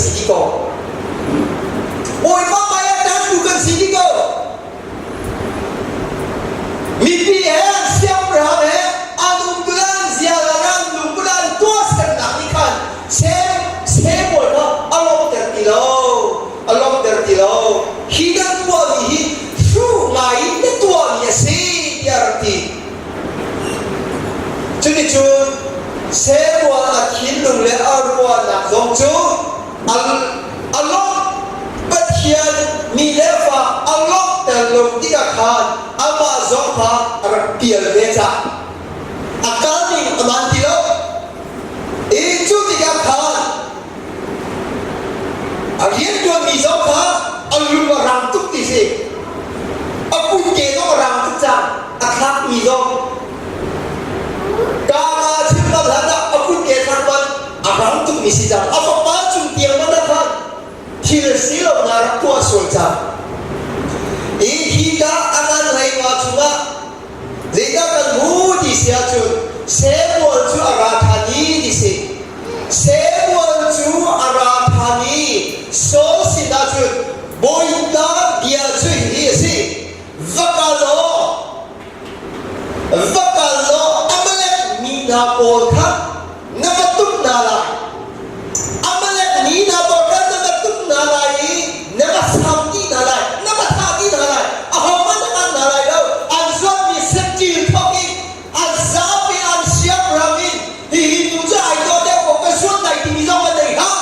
si dih ko. Bawipa hmai ah ṭantu kan si dih ko. Mipi he siangpahrang he an umtulan zialan an lungpulan tuahsernak nih khan Samuel kha a lawmhter ti lo. A lawmhter ti lo. Hi nan tuahmi hi hruh ngai in na tuahmi a si tiah a rak ti. Cuticun Samuel a thinlung le a ruahnak zong cu a lawmh Pathian mi le fa a lawmhter lo tikah khan amah zong kha a rak pial ve cang. A kal ning a man ti lo. I cu tikah khan a rianṭuanmi zong kha a lung a rang tuk ti si. A kutke zong a rang tuk cang. A thlakmi zong Kama chim bal hlan ah a kutke thlak bal a rang tukmi si cang. A fapa cung tiang man ah khan thil si lo na rak tuah sual cang. I hi ka a ngan hlei ma chungah Zeidah kan hmu ti si ahcun Samuel cu a ra ṭhan i ti si. Samuel cu a ra ṭhan i Saul sinah cun Bawipa bia cu hihi a si, va kal law, va kal law Amalek mi hna pawl kha na va tuk hna lai. Amalek mi hna pawl kha na va tuk hna lai i na va sam dih hna lai, na va thah dih hna lai. Ahohmanh na ngan hna lai lo. An zuatmi saṭil thawk in an zapi an siamram in hihi nu cu ai dawh deuh ko ka zuat lai timi zong an nei hlah.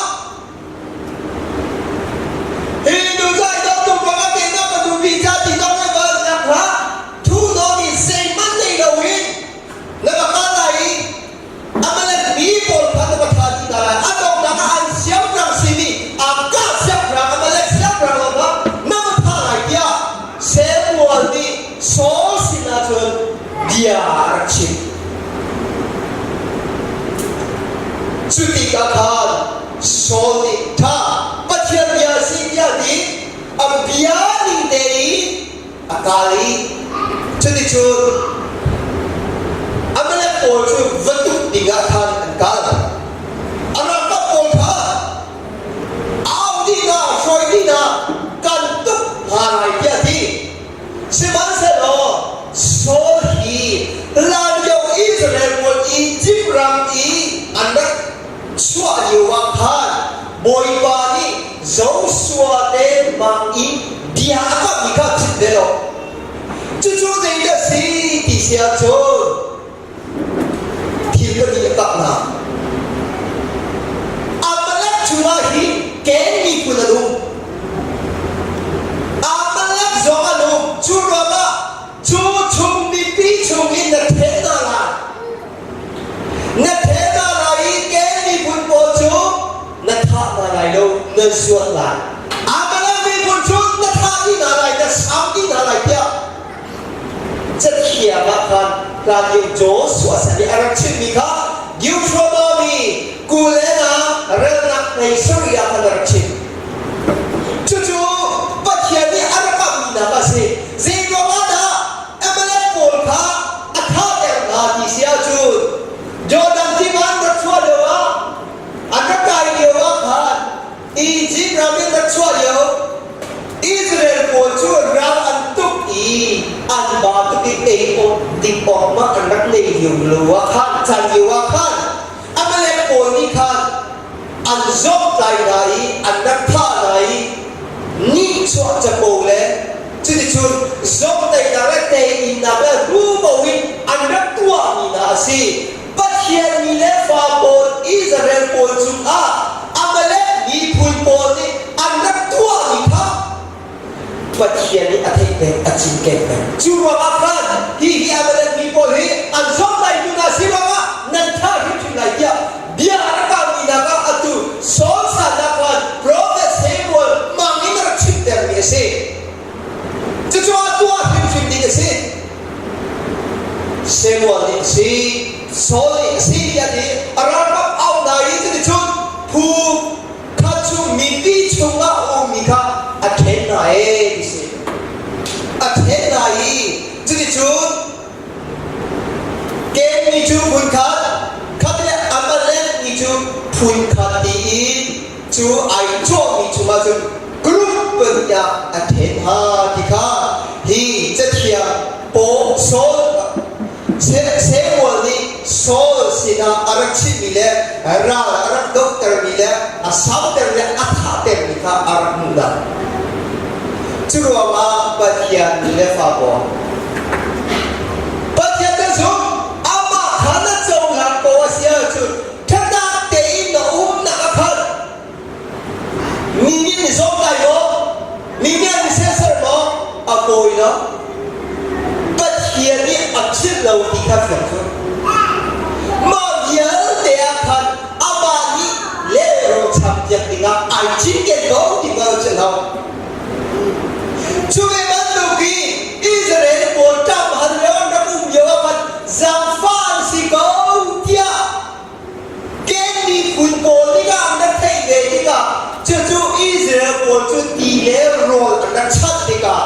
Hi nu cu ai dawh tuk ruangah keimah ka nupi ca ti zong na va nak hlah. Thu nawn in zeihmanh nei loin na va kal lai i Amalek mi pawl kha na va thah dih hna lai. A donghnak ah an siangpahrang simi Akkah siangpahrang Amalek siangpahrang lawng kha na va thah lai tiah Samuel nih Saul sinah cun bia a rak chim. Cu tikah khan Saul nih ṭha Pathian bia a si tiah a ti. A bia ning tein a kal i cuticun Amalek pawl cu va tuk dingah khan an kal. A ralkap pawl kha au dih hna, hruai dih hna, kan tuk hna lai tiah a ti. Sihmanhsehlaw Saul hi hlanlio Israel pawl Izipt ram i an rak chuah lio ah khan Bawipa nih Joshua te mang i bia a kamhmi kha chim ve lo. Cucu zeidah si ti si ahcun thil pahnih a kamh hna. Amalek chungah hin Ken miphun an um. Amalek zong an um. Cu ruangah cu chung mipi chungin na then hna lai. Na the hna lai i Ken miphun pawl cu na thah hna lai lo, na zuat lai. Amalek miphun cu na thah dih hna lai, na sam dih hna lai tiah cathiang ah khan hlanlio Joshua san i a rak chimmi kha Deuteronomy 25 relnak 17 ah khan a rak chim. Cucu Pathian nih a rak kamhmi nak a si. Zeiruang ah dah Amalek pawl kha a thahter hna ti si ahcun Jordan tiva an rak chuah lioah an rak kai lioah khan Izipt ram in rak chuah lio Israel pawl cu ral an tuk i an ba tuk i ei awk ding awk mah an rak nei lio lo ah khan caan lio ah khan Amalek pawl nih khan an zawmtlai hna i an rak thah hna i nihchuah capo le cuticun zawmtainak le teinak le rubo in an rak tuahmi hna a si. Pathian mi le fa pawl Israel pawl cungah Amalek miphun pawl nih an rak tuahmi kha Pathian nih a theih peng, a cinken peng. Cu ruangah khan hi hi Amalek mi pawl hi an zawmtlaitu hna si ruangah nan thah hrimhrim lai tiah bia a rak kaumi nak ah atu Saul sannak khan profet Samuel mang in a rak chimtermi a si. Cucu a tuah hrimhrim ding a si. Samuel nih a si, Saul nih a si tiah ti a ralkap au hna i cuticun phu kha cu mipi chungah a ummi kha a ṭhen hna ee ti si. A ṭhen hna i cuticun Ken mi cu phun khat, khat le Amalek mi cu phun khat tiin. Cu ai cawhmi chungah cun group pahnih ah a ṭhen hna ti kha hi cathiang Paul Saul Samuel nih Saul sinah a rak chimhmi le ral a rak dohtermi le a sauter le a thahtermi kha a rak hmuhnak. Cu ruangah Pathian mi le fa pawl Pathian na zumh amah kha na cohlan ko a si ahcun ṭhanak tein na umnak a khat. Mi nih an i zawm lai maw? Mi nih an i serser maw? A kawi lo. Pathian nih a philh lo ti kha fiang cu. Mah vialte ah khan amah nih leirawl champiak dingah ai cinken ko ti hngal cu lo. Cu ve bantuk i Israel pawl ṭam hal lio an rak um lio ah khan zaangfah an si ko tiah Ken miphun pawl nih an rak theih ve tikah cucu Israel pawl cu ti le rawl an rak chanh tikah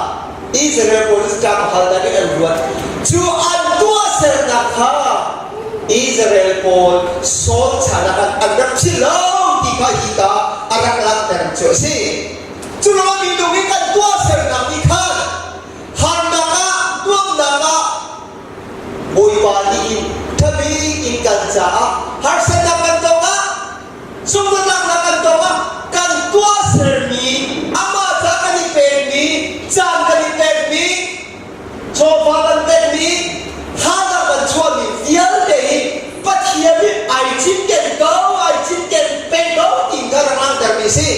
Israel pawl cu ṭam hal dan in an ruat. Cu an tuahsernak kha Israel pawl Saul chan ah khan an rak philh lo ti kha hika a rak langhter cu a si. Cu ruangah minung i kan tuahsernak nih khan harnak ah nuamhnak ah Bawipa nih in ṭhabik in kan caah harsatnak kan tong ah sunglawnnak kan tong ah kan tuahsermi amah ca kan i pekmi caan kan i pekmi chawva kan pekmi hanak kan chuahmi vialte hi Pathian nih ai cinken ko ai cinken peng ko ti kha rak langhtermi si.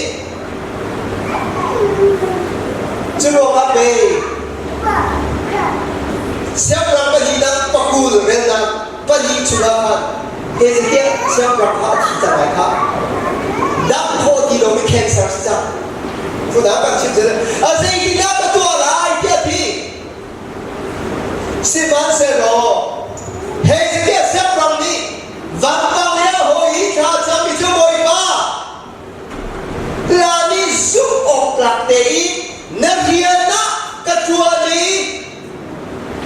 Cu ruangah pei Siangpahrang pahnihnak pakul relnak pahnih chungah khan Hezekiah siangpahrang kha a thi cang lai kha. Dam khawh ti lomi cancer si cang. Cudah kan chim zel. A zeitindah ka tuah lai tiah a ti. Sihmanhsehlaw Hezekiah siangpahrang nih vampang le a hawi hi thla a cam i cu Bawipa La nih zumh awk tlak tein na rian ah ka ṭuan i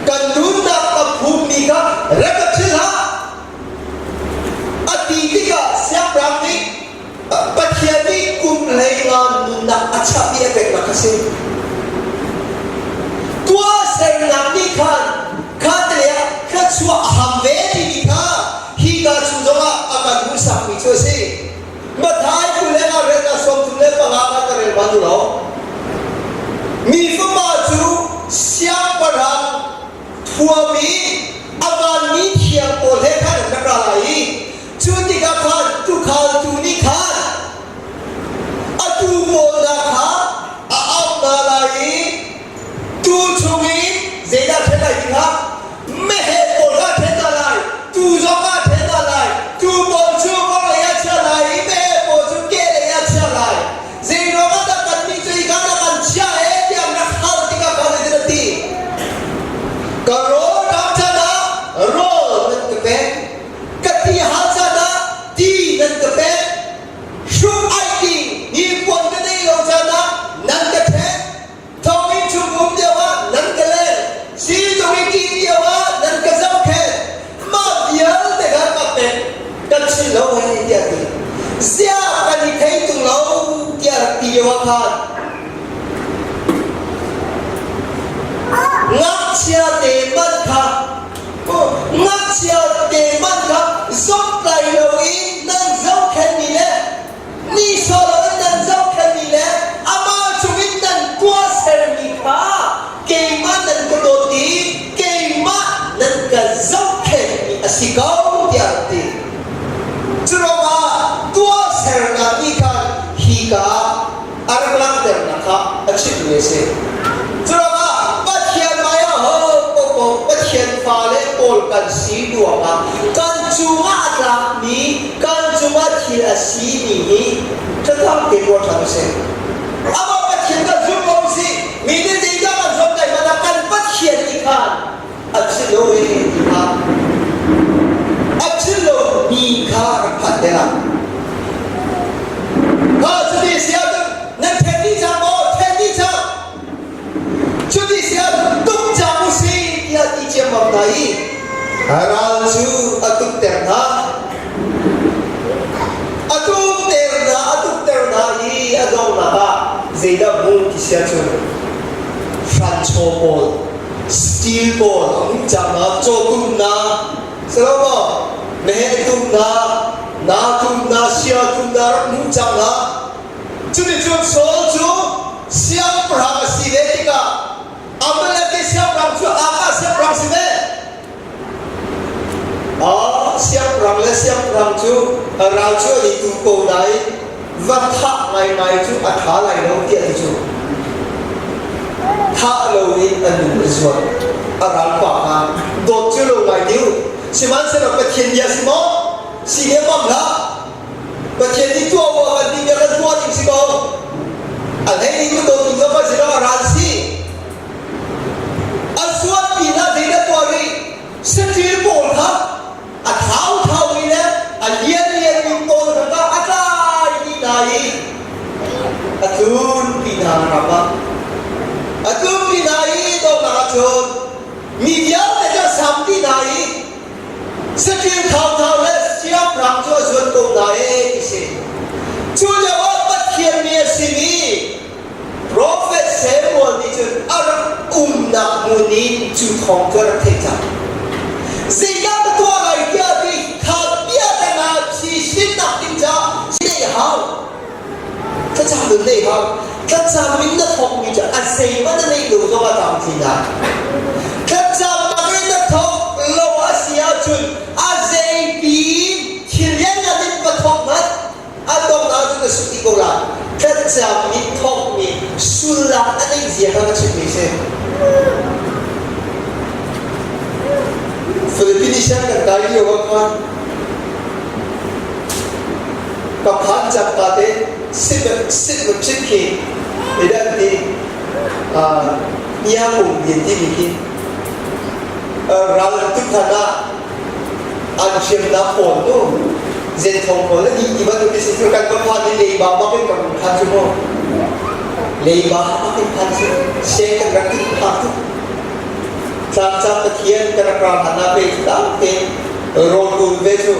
kan nunnak ka phummi kha rak ka philh hlah. A ti tikah siangpahrang nih Pathian nih kum 15 nunnak a chap i a peknak a si. Tuahsernak nih khan kha te ah thluachuah a ham ve timi kha hi ka chung zongah a kan hmuhsakmi cu a si. Matthai 20 le nga rel na 35 kha ka rel ban u law mi fapa cu siangpahrang thuam i a vanmi thiang pawl he khan an rak ra lai i cu tikah khan tukhaltu nih khan a tuu pawl hna kha a auh hna lai i tuu chungin zeidah ṭhen lai ti kha meheh pawl kha ṭhen hna lai, tuu zong kha ṭhen hna lai, tuu pawl cu orhlei ah chia lai i meheh pawl cu kehlei ah chia lai. Zeiruang ah dah kannih cu hi na kan chia ee tiah rak hal tikah khan zeitin a ti? Ka rawl ṭam caan ah rawl nan ka pek, ka ti hal caan ah ti nan ka pek, hruk aih ding hnipuan ka neih lo caan ah nan ka ṭhek, Thawnginn chung um lio ah nan ka len, sizung i ṭin lio ah nan ka zohkhenh. Mah vialte kha ka pek, kan chim lo hei tiah ti. Ziah kan i thei tung lo tiah rak ti lio ah khan ngakchia te manh kha ngakchia te manh kha zomtlai lo in nan zohkhenhmi le Nihsawh loin nan zohkhenhmi le amah cungin nan tuahsermi kha keimah nan ka dawt i keimah nan ka zohkhenhmi a si ko tiah a ti. Curuangah tuahsernak nih khan hika a rak langhternak kha a chimmi a si. Curuangah Pathian hmaiah ho paohpaoh Pathian fale pawl kan si ruangah kan cungah a tlakmi kan cungah thil a simi hi ṭhathang te ruah ṭhan usih. Amah Pathian kan zum ko usih. Mi nih zeidah kan zuam lai hmanh ah kan Pathian nih khan a chim lo e ti kha a chim lo mi kha rak phan te lai. Ha cuti si ahcun nan then dih cang maw? Then dih cang. Cuti si ahcun tuk cang usih tiah ti ciammam hna i ral cu a tukter hna. A tukter hna, a tukter hna. A donghnak ah zeidah hmu ti si ahcun hranchaw pawl, steel pawl a hmuh cang hna, cawtum hna, si lo maw? Meheh tum hna, naa tum hna, sia tum hna rak hmuh cang hna. Cuticun Saul cu siangpahrang a si ve tikah Amalek i siangpahrang cu Akah siangpahrang si ve. Siangpahrang le siangpahrang cu ral cu an i tu ko nain va thah ngaingai cu a ṭha lai lo tiah ti cu thah loin a nun a zuat. A ralpa kha dawt cu lo ngai ding. Sihmanhsehlaw Pathian bia si maw? Si lemmam hlah. Pathian nih tuah u a kan ti bia kan tuah ding si ko. A hlei in dawt ding zong a si lo a ral si. A zuat pinah zeidah tuah rih? Saṭil pawl kha a thau mi le a lian lian mi pawl kha a tlai dih hna i a tlun pi hna ram ah. A tlun pi hna i donghnak ahcun mi vialte cu a sam dih hna i Saṭil thauthau le siangpahrang cu a zuan ko hna ee ti si. Cu lio ah Pathian mi a simi Profet Samuel nih cun a rak umnak hmun in cu thawng cu a rak theih cang. Zeidah ka tuah lai tiah ti kha bia tangah phisinnak ding caah neih hau. Thlacam nun neih hau. Thlacam in na thawkmi cu a zeihmanh a neih lo zong a tlamtlin lai. Thlacamnak in na thawk lo a si ahcun a zeipi thil lianngan in va thawk hmanh a donghnak cun na sung dih ko lai. Thlacam in thawkmi sullam a neih zia kha ka chimmi a si. Philippines kan kai lio ah khan Ka phan cangka te sit khi idan ti nia kung din timi khi ral tuk hlan ah an hriamnam pawl tu zenthong pawl le ti bantuk ti si kan va phan i leiba bak in kan phan cu mu leiba bak in phan si se kan rak ti phak tu tlangcang pathian kan rak ral hlan ah pe cu te rawl ul ve cu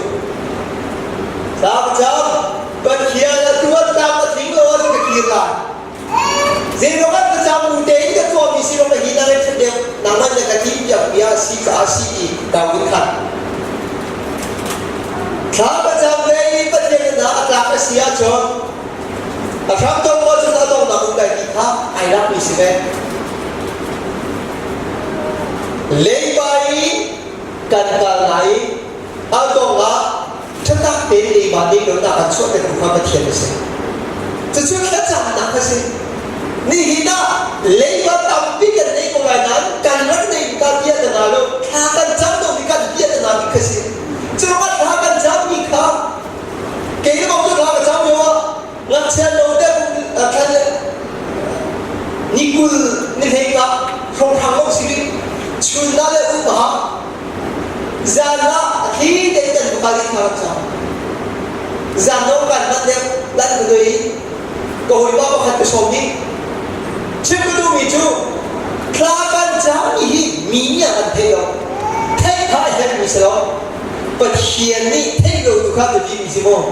Tlangcam Pathian a tuan tlam a tling lo ahcun ka kir lai. Zeiruangah thlacam bu tein ka tuahmi si rong hi na le ṭhat deuh nangmah na ka tim piak bia si caah si ti David khan. Thla ka cam ve i Pathian na a tlak a si ahcun a hram tong maw cun a donghnak um lai ti kha ai lakmi si ve. Leiba i kan kal lai i A dong ah ṭhatak tein leiba ding lonak an chuahtertu kha Pathian a si. Cucu thlacamnak a si. Nihin ah leiba tampi kan nei ko lai nain kan rak nei ka bia na na lo thla kan cam lomi kan bia na na mi kha si. Curuangah thla kan cammi kha kei le bang cu thla ka cam lio ah ngakchia no deuh thla ni 20 ni hlei nga hrawnghrang lo si rih chun na le um ha Zan ah a thli tein kan va kal i thla kan cam. Zan no kan hman deuh lan ka doi ka hawipa pakhat ka sawm dih. Chim ka duhmi cu thla kan cammi hi mi nih a kan theih lo. Theih kha a herhmi si lo. Pathian nih theih lo tu kha biapi mi si maw?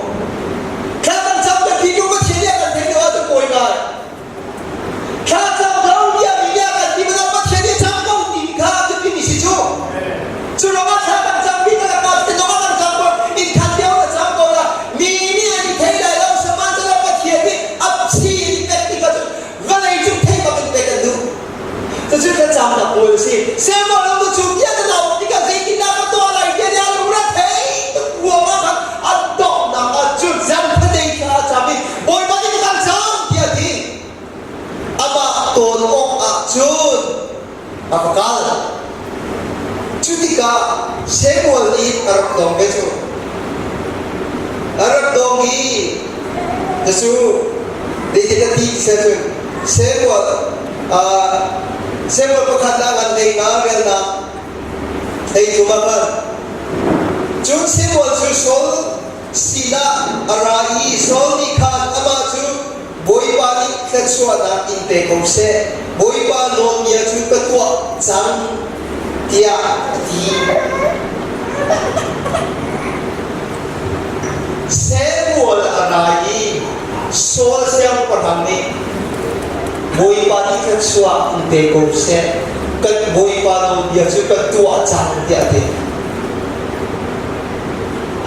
Thla kan cam kan ti tu Pathian nih a kan theih lo ahcun pawi ngai. Thlacam lo tiah mi nih a kan ti bantuk Pathian nih cam ko ti kha biapi si cu. Cu ruangah thla kan cam mi kan pa te zong kan cam ko in khat lio na cam ko la mi nih an i thei lai lo sihmanhsehlaw Pathian nih a chi in pek ti kha cu vawlei cung thei bak in pek an duh. Cucu thlacamnak pawl a si. Sehmawh lo cu tiah ka lau tikah zeitindah ka tuah lai tiah nih a lungre thei tuk ruangah khan a donghnak ah cun zanphatei thla a cam i Bawipa nih ka kan cam tiah a ti. Amah tawn awk ah cun a va kal. Cu tikah Samuel nih a rak dong ve cu. A rak dong i cucu zeitin a ti ti cun Samuel Samuel pakhat ah ngan hlei nga relnak hlei thum ah khan cun Samuel cu Saul sinah a ra i Saul nih khan amah cu Bawipa nih thluachuahnak in pe ko seh, Bawipa nawlbia cu ka tuah cang, tiah a ti. Samuel a ra i Saul siangpahrang nih Bawipa nih thluachuah in pe ko seh, kan Bawipa nawlbia cu kan tuah cang tiah a ti.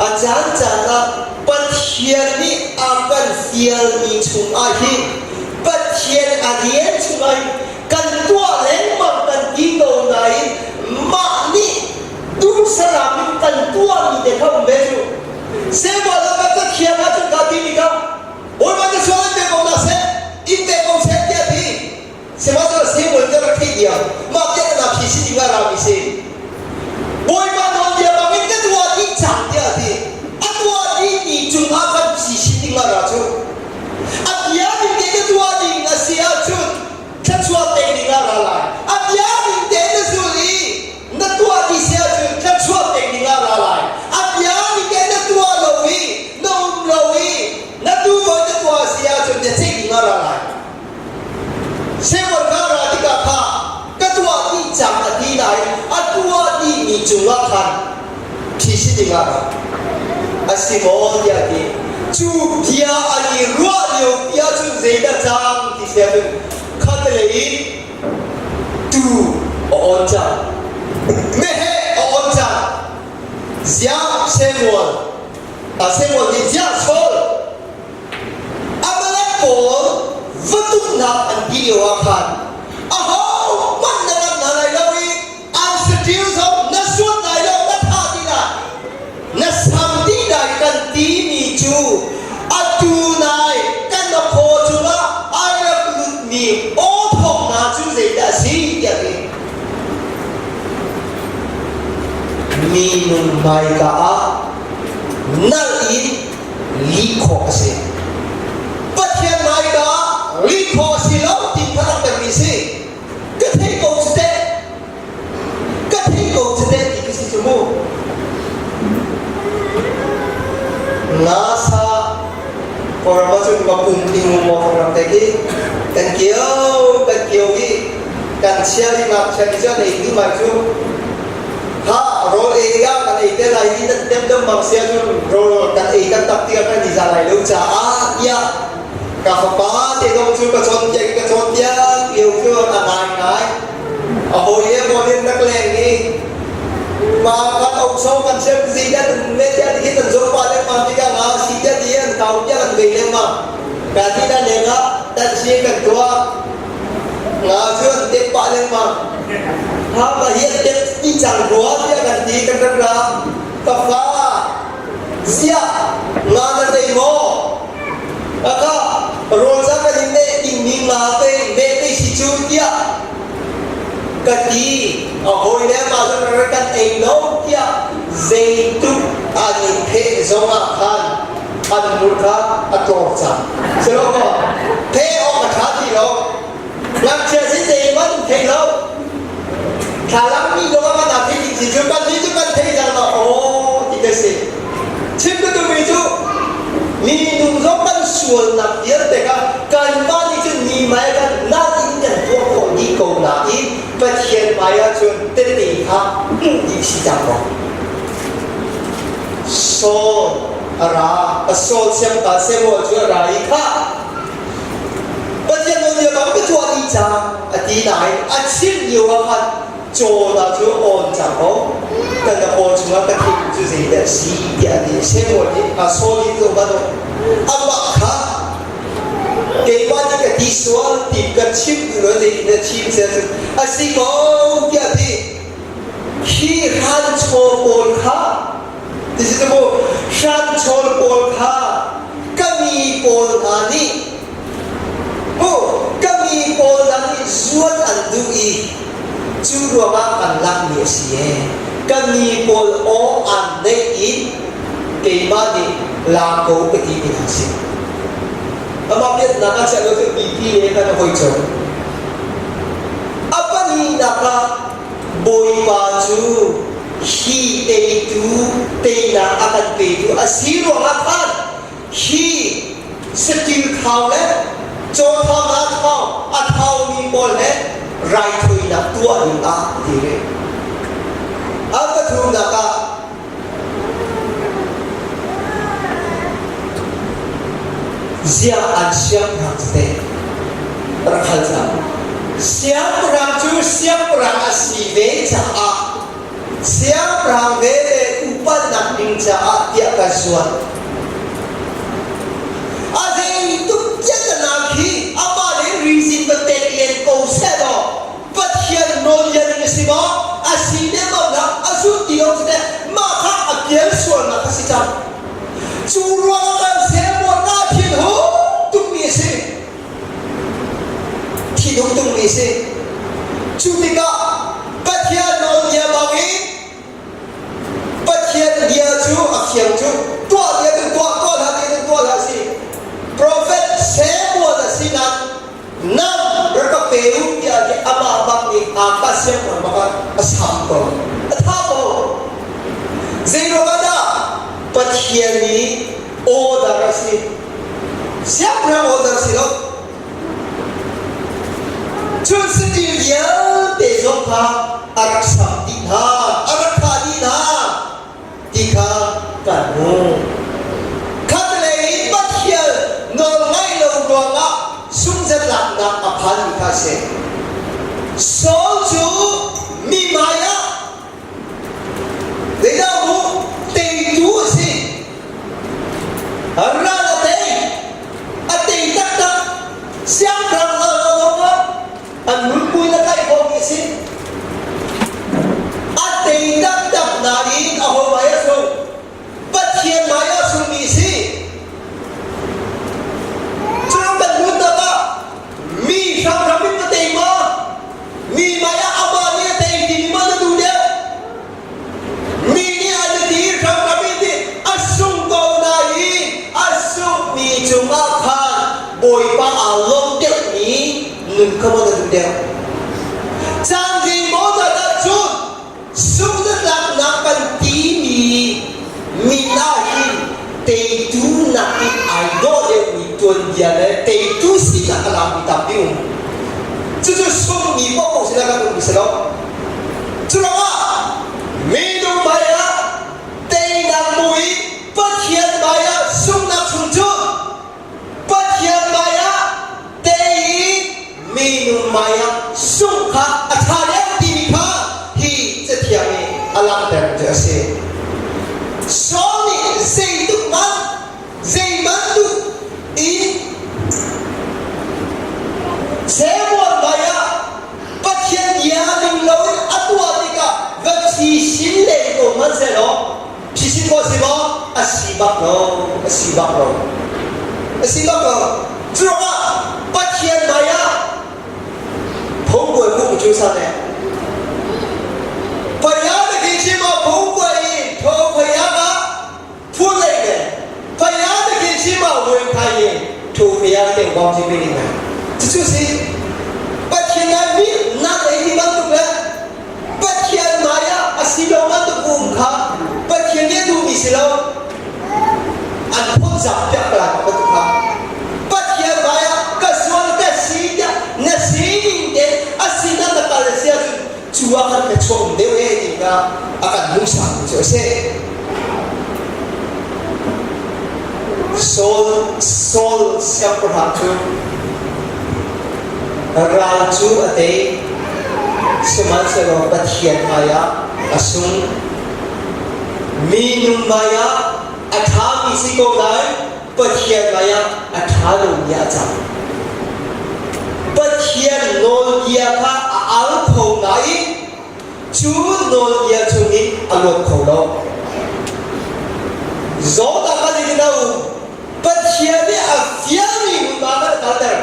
A caancaan ah Pathian nih a kan fialmi chungah hin Pathian a rian chungah hin kan tuah lengmang kan ti ko nain mah nih duhsalam in kan tuahmi te kha um ve cu. Sehbawl ah ka thiang ahcun ka timi kha Bawipa na sual in pe ko hna seh, in pe ko seh tiah ti. Sihmanhsehlaw Samuel cu rak theih diam. Mah tiah na phi si ding ah rami si. Bawipa nawlbia bangin ka tuah dih cang tiah a ti. A tuah dih ni cungah khan phi si ding ah ra cu. A bia ning te ka tuah ding a si ahcun thluachuah pek ding ah ra lai. A bia ning te na zul i na tuah ti si ahcun thluachuah pek ding ah ra lai. A bia ning te na tuah lo i na um lo i na tuvawi na tuah a si ahcun biaceih ding ah ra lai. Samuel kha ra tikah kha ka tuah dih cang a ti nain a tuah dihmi cungah khan thi si ding ah ra a si maw tiah a ti. Cu bia an i ruah lio pi ahcun zeidah cang ti si ahcun khatlei in tuu a awn cang. Meheh a awn cang. Ziah Samuel a Samuel nih ziah Saul Amalek pawl va tuknak an ti lio ah khan ahohmanh na ngam hna lai lo i an saṭil zong na suat lai lo, na thah dih lai, na sam dih lai kan timi cu atu nai kan phaw cungah ai rak lutmi aw thawng hna cu zeidah a si tiah ti. Minung hmaika ah nalh in lih khawh a si. Pathian hmaika ah lih khawh a si lo ti kha langhtermi si. Ka theih ko cu teh. Ka theih ko cu teh ti khi si cu mu. Nasa Kawlram ahcun mapum ti mu maw ram te khi kan kio kan kio i kan chia i ngakchia nih cun ei duh mai cu Ha rawl ei tikah kan ei te lai i nan tem lengmang si ahcun rawl kan ei taktak tikah kan i za lai lo caah tiah ka fapa te zong cu ka cawnpiak i ka cawnpiak lio cu a ngaingai. A hawi he maw in rak leng i ma kan okso kan siam zi kan me tiah ti kan zong pa lengmang tikah nga si tiah ti an kau tiah kan vei lengmang. Ka ti dan lengah tan si kan tuah. Nga cu an tep pah lengmang. Hngakka hi an tep ti cang rua tiah kan ti kan rak ra. Ka fa, ziah nga na tei maw? Aka rawl ca kan in neh dingmi nga te meh te si cu tiah ka ti. A hawi le mah zong rak kan ei lo tiah zeitluk an in pheh zong ah khan an hmur kha a tlawr cang. Si lo maw? Thei awk a ṭha ti lo. Ngakchia si zeihmanh thei lo. Thlalang mi lawng ah kan thei ding si cu kan nih cu kan thei cang lo. Aw ti ka si. Chim ka duhmi cu minung zong kan sualnak vialte kha kanmah nih cun mi hmai kan nain kan tuah khawh dih ko nain Pathian hmai ah cun tete kha hmuh dih si cang ko. Saul a ra, a Saul siangpa Samuel cu a ra i khah Pathian nawlbia bang ka tuah dih cang a ti nain a chim lio ah khan caw hna cu awn cang ko kan na paw chungah ka theih cu zeidah a si tiah a ti. Samuel nih a Saul nih tu bantuk amah kha keimah nih ka ti sual ti ka chim duh lo zeitin na chim sia cun a si ko tiah a ti. Hi hranchaw pawl kha ti si mu hranchawl pawl kha ka mi pawl hna nih mu ka mi pawl hna nih zuat an duh i cu ruangah kan lakmi a si ee ka mi pawl aw an neih i keimah nih la ko ka ti mi hna si amah biaknak ah chiah lo cu mipi le kan hoi co a pahnihnak ah Bawipa cu hi teitu teinak a kan petu a si ruangah khan hi saṭil thau le caw thau na thau a thaumi pawl he raithawinak tuah ding ah ti rih. A pathumnak ah Ziah an siangpahrang cu teh rak hal cang. Siangpahrang cu siangpahrang a si ve caah siangpahrang veve upatnak ding caah tiah kan zuat. A zeituk piantanak hi amah le reason va pek len ko seh law Pathian nawlbia ning a si maw? A si lemmam dah a zul ti lo cu teh mah kha a pial sualnak a si cang. Cu ruangah kan sermuannak thinhung tukmi a si. Thinhung tukmi a si. Cu tikah Pathian nawlbia bangin Pathian bia cu a fiang cu tuah dia tu tuah tuah hlah dia tu tuah hlah si. Profet Samuel a si nain Nang rak ka pe u tiah ti amah bak nih aa ka siangpahrang bak ah a sam ko. A tha ko. Zeiruangah dah Pathian nih order a si. Siangpahrang order si lo. Cun saṭil vialte zong kha a rak sam dih hna, a rak thah dih hna. ti kha kan hmuh. Khatlei in Pathian nawlngaih lo ruangah sungzatlaknak a phanmi kha a si. Saul cu mi hmaiah zeidah mu teitu a si. Ral a tei, a tei taktak. Siangpahrang hna lawng an mulpui na tlaih khawhmi a si. A tei taktak nain aho hmai ah sung? Pathian hmai ah sungmi a si. Cu kan nunnak ah mi hramhram in na tei maw? Mi hmai ah amah nih a tei timi maw na duh deuh? Mi nih an ti hramhram in ti a sung ko nain a sungmi cungah khan Bawipa aa lawm deuhmi nun kha maw na duh deuh? Caan zeimaw zat ahcun sungzatlaknak kan timi min ah hin teitu nakin ai dawh deuhmi tuanbia le teitu sinak a lakmi tampi um. Cucu sungmi paohpaoh sinah kan ummi si lo. Curuangah minung hmaiah teinak hmu i Pathian hmaiah sunghnak chung cu Pathian hmaiah tei i minung hmaiah sungh kha a ṭha deuh timi kha hi cathiang nih a langhter cu a si. Saul nih zeitluk man zei bantuk in Samuel hmaiah Pathian bia ning loin a tuah tikah va phisin len ko hmanhsehlaw phisin khawh si maw? A si bak lo, a si bak lo. A si bak lo. Curuangah Pathian hmaiah phungbuai kung cu sa ne. Phaya na ki chim ah phungbuai in tho phaya ka phun lei le phaya na ki chim ah wei phai in thu phaya te bom chi pe ni na. Cucu si Pathian ai mi nak ei ni bantuk le Pathian hmai ah a si lo bantuk um kha Pathian nih a duhmi si lo an phunzam piak lai bantuk kha Pathian hmai ah ka sual ka si tiah na sining te a sinah na kal a si ahcun cu ah khan ka chuah um deuh e ti kha a kan hmuhsak cu a si. Saul Saul siangpahrang cu ral cu a tei sihmanhsehlaw Pathian hmaiah a sung. Minung hmaiah a ṭhami si ko nain Pathian hmaiah a ṭha lomi ah a cang. Pathian nawlbia kha a al kho nain cu nawlbia chungin a luat kho lo. Zawtnak kha zeitin a um? Pathian nih a fialmi hmunhma kha a kalter.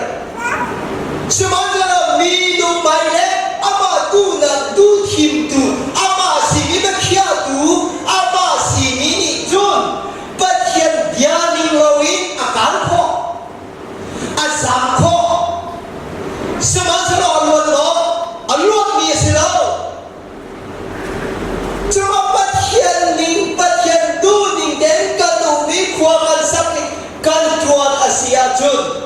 Sihmanhsehlaw minung hmai le amah duhnak duhthimtu, amah simi biakhiahtu, amah simi nih cun Pathian bia ning loin a kal khawh, a zam khawh. Sihmanhsehlaw a luat maw? A luatmi a si lo. Cuma Pathian ning, Pathian duhning tein kan um i khua kan sak i kan ṭuan a si ahcun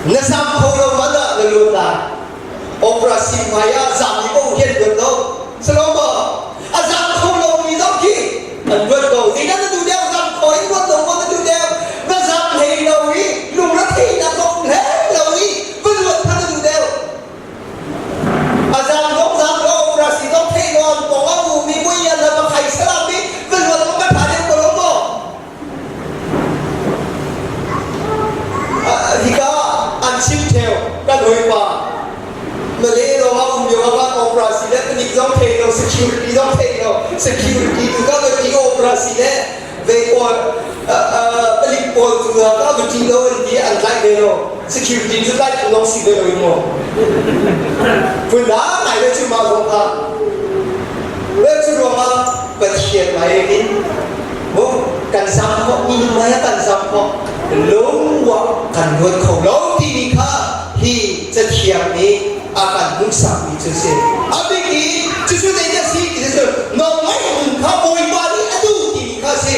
na zam kho lo man ah na luat lai. Opera sim hmai ah zam i paoh hi an luat lo. Salomo, a zam kho lomi zong khi an luat ko. Zeidah na duh deuh? Zam kho in luat lo maw na duh deuh? Na zam hlei lo i. An chim theo kan hawipa Malay lawng ah um lio ah kan opera si le panik zong thei lo security zong thei lo security tu ka va ti opera si le ve pawl palik pawl tu ka va ti lo an ti an tlaih ve lo security cu tlaih tu lawng si ve lo in maw phun dang ngai le cu mah zong kha le cu ruangah Pathian mai in mu kan zam khawh minung mai ah kan zam khawh lungruah kan ruat kho lo timi kha hi cathiang nih a kan hmuhsakmi cu a si. A bik i cucu zeidah a si ti cu nawlngaih nun kha Bawipa nih a duh timi kha a si.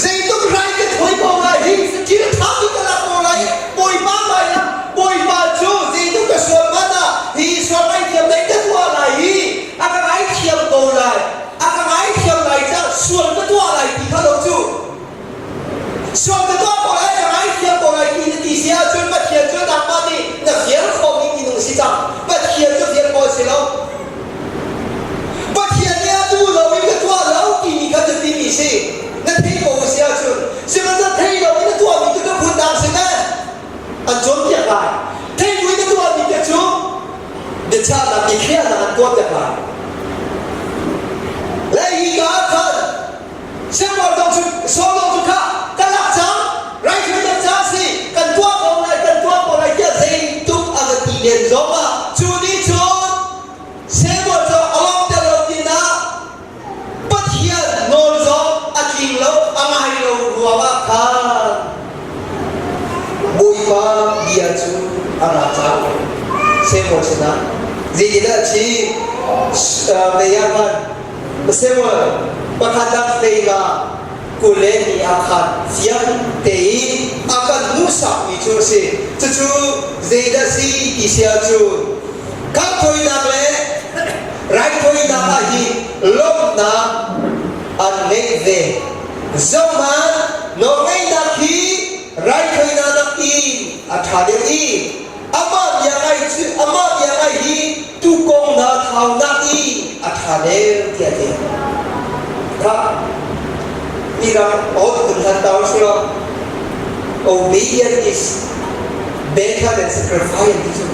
Zeitluk rai ka thawi ko lai hi saṭil ṭha bik ka lak ko lai Bawipa hmai ah Bawipa cu zeitluk ka sual hmanh ah hi sual ngaihthiam dei ka tuah lai i a ka ngaithiam ko lai a ka ngaithiam lai caah sual ka tuah lai ti kha lo cu Sual ka tuah ko lai, ka ngaithiam ko lai ti na ti si ahcun Pathian cu nangmah nih na fial khawhmi minung si cang. Pathian cu fial khawh a si lo. Pathian nih a duh lo in ka tuah lo timi kha cu timi si. Na theih ko a si ahcun sihmanhsehlaw thei lo in na tuahmi cu ka phun dang si men. An cawnpiak lai. Thei bu in na tuahmi te cu biachahnak biakhiahnak an tuahpiak lai. Le hi ka ah khan Siangbawi dong cu Saul dong cu kha ka lak cang raithawinak ca a si kan tuah ko lai kan tuah ko lai tiah zeituk a va ti len zong ah cu nih cun Samuel cu a lawmter lo pinah Pathian nawl zong a tling lo a ngai lo ruangah khan Bawipa bia cu a ra cang Samuel sinah zeitindah a chim mei ah khan Samuel pakhat ah hlei ah 20 le ni ah khan fiang tein a kan hmuhsakmi cu a si. Cucu zeidah si ti si ahcun khamhthawinak le raithawinak ah hin lawmhnak an ngeih ve. Zohhmanh, nawlngeihnak hi raithawinak nakin a ṭha deuh i Amah bia ngai cu amah bia ngai hi tukong na thaunak i a ṭha deuh tiah a ti. Kha miram ol kun hlan tau si lo. Obedience is better than sacrifice ti cu.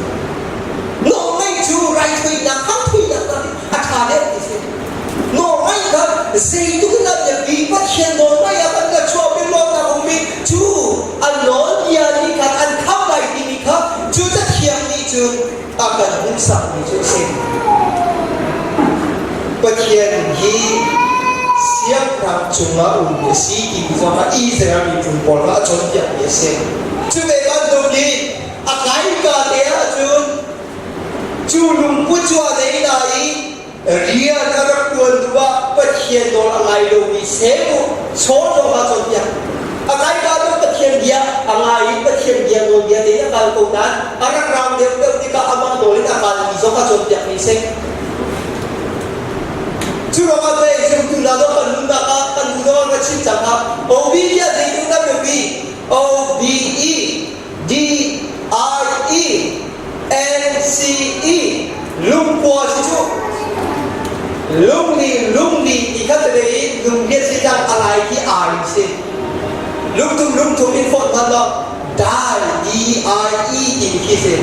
Nawlngaih cu raithawinak hamthawinak nakin a ṭha deuh ti si. Nawlngaih kha zeitluk in dah biapi Pathian nawlngaih ah kan ka chuahpi lawmnak ummi cu an nawlbia nih khan an kham lai timi kha cu cathiang nih cun a kan hmuhsakmi cu a si. Pathian hi siangpahrang cungah ummi a si timi zong kha Israel miphun pawl kha a cawnpiakmi a si. Cu ve bantukin a kaika te ahcun cu lungput cu a nei nain rian a rak ṭuan duh ah Pathian nawl a ngai lomi seh chawn zong aa cawnpiak. A kaika cu Pathian bia a ngai i Pathian bia nawlbia tein a kal ko nain a rak raang deuhdeuh tikah amah nawl in a kalmi zong a cawnpiakmi a si. Cu ruangah pei zumtu hna zong kan nunnak ah kan nu zong ka chim cang ah obedience zeitluk dah biapi O B E D I E N C E lungkua si cu lungli lungli ti kha tete i lungriat si cang a lai khi ai si lungtum lungtum in fawt hman lo die D I E ti khi si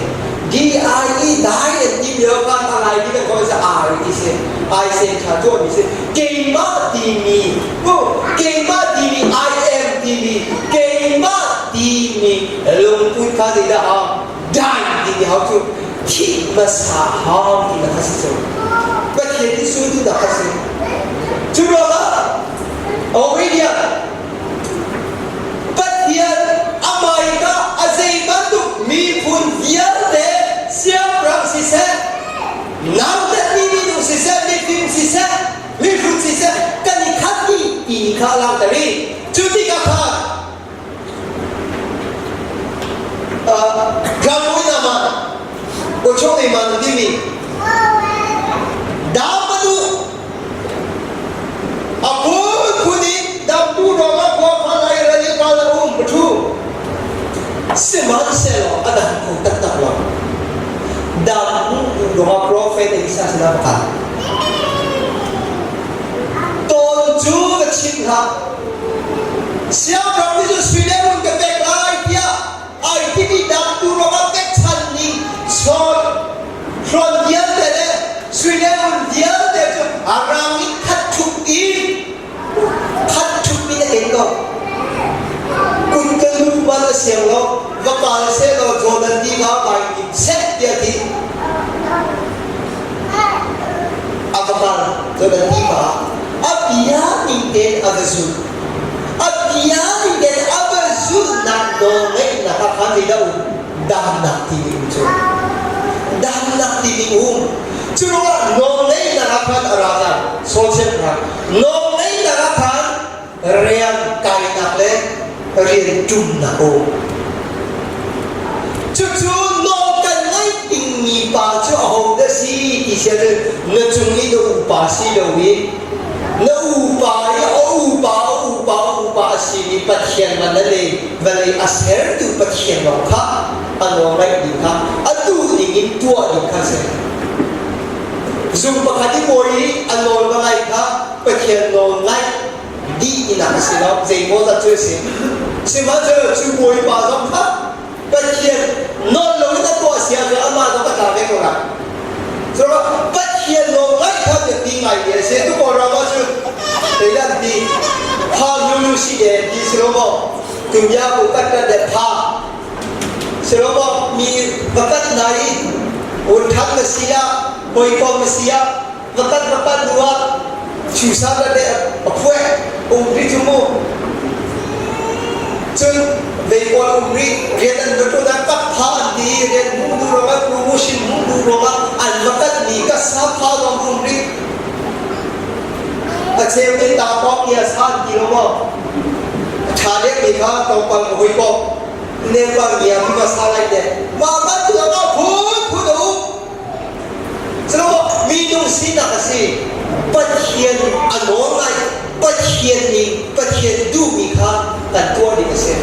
D I E die an ti lio khan a lai ti kan koi sa ai ti si ai sen tha tuah mi si keimah timi mu keimah timi I am timi keimah timi lungput kha zeidah a dai timi hau cu thih hmasa hau ti kha si cu Pathian nih su duhnak kha si cu ruangah obedient Pathian amai ka a zei bantuk miphun vialte siangpahrang siseh nautatmi minung siseh mifim siseh mihrut siseh kan i khat dih ti kha a langhter i cu tikah khan Ramui nama Ochong man timi dam padu a phunphun in damtu ruangah khua phan lai ral i ral a um pathu sihmanhsehlaw a dam kho taktak lo dam ruangah prophet Elisa sinah va kal tawn cu ka chim hlah Siangpahrang nih cun sui le ngun ka pek lai tiah ai timi dangtu ruangah Cu kan ti pa a bia ning tein a va zulh. A bia ning tein a va zulhnak nawlngeihnak ah khan zeidah um? Damnak timi um cu. Damnak timi um. Cu ruangah nawlngeihnak ah khan a ra cang. Social rak. Nawlngeihnak ah khan rian kainak le rian ṭumnak um. Cucu nawl kan ngaih dingmi pa cu ahodah si ti si ahcun na cung i na upa si loin na upa i a upa a upa a upa a simi Pathian man le vawlei a sertu Pathian lawng kha a nawl ngaih ding kha a duh ning in tuah ding kha a si. Zung pakhat i bawi i a nawl va ngaih kha Pathian nawl ngaih dih tinak a si lo zeimaw zat cu a si sihmanhsehlaw cu bawipa zong kha Pathian nawl loin a tuah si ahcun amah zong a tla ve ko lai. Cu Pathian nawl ngaih kha biapi ngai mi a si. Tu Kawlram ah cun zeidah ti pha lulu si de ti si lo maw tumya bu kat kat de pha si lo maw mi va kat na i un than na si ah hawikom na si ah va kat va kat hnu ah chusa la le a phueh um rih cu mu cun veikawl um rih rian an va ṭuan ah kap pha an ti rian hmuh duh ruangah promotion hmuh duh ruangah an va kat mi ka sa pha zong um rih a cheu nih ta pawk ia sa an ti lo maw a ṭha deuh mi kha tlawmpal ka hoi pawk ne pa ngia mi va sa lai de mah bantuk ah phun phun a um Cu minung sinak a si. Pathian a nawl ngai. Pathian nih Pathian duhmi kha kan tuah ding a si.